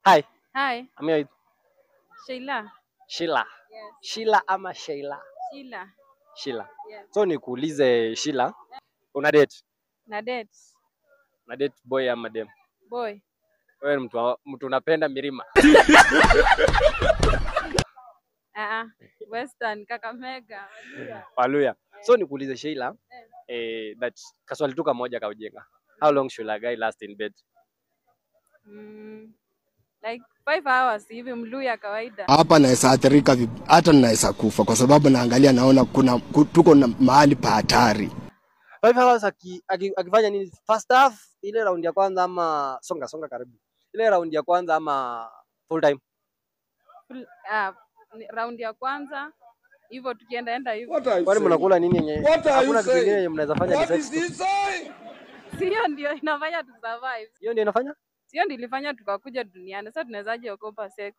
Hi, Hi, I'm here with Sheila. Sheila. Yes. Sheila ama Sheila? Sheila. Sheila. Yes. So nikuulize Sheila, una date? Na date. Una date boy ama dem? Boy. Wewe ni mtu unapenda milima. Ah, Western Kakamega. Haleluya. So nikuulize Sheila, that kaswali tu kamoja ka ujinga. How long should a guy last in bed? Like 5 hours hivi, Mluya kawaida. Hapa naweza athirika, hata naweza kufa kwa sababu naangalia naona tuko na mahali pa hatari. 5 hours akifanya nini? First half, ile round ya kwanza, ama songa songa karibu? Ile round ya kwanza ama full time? Round ya kwanza hivyo, tukienda enda hivyo. What are you Kwani saying? mnakula nini yenye What are you hakuna kitu kingine saying? yenye mnaweza fanya ni What sex is tu? he saying? Sio ndio inafanya tu survive? Hiyo ndio inafanya? Sio ndio ilifanya tukakuja duniani? Sasa tunawezaje ogopa sex?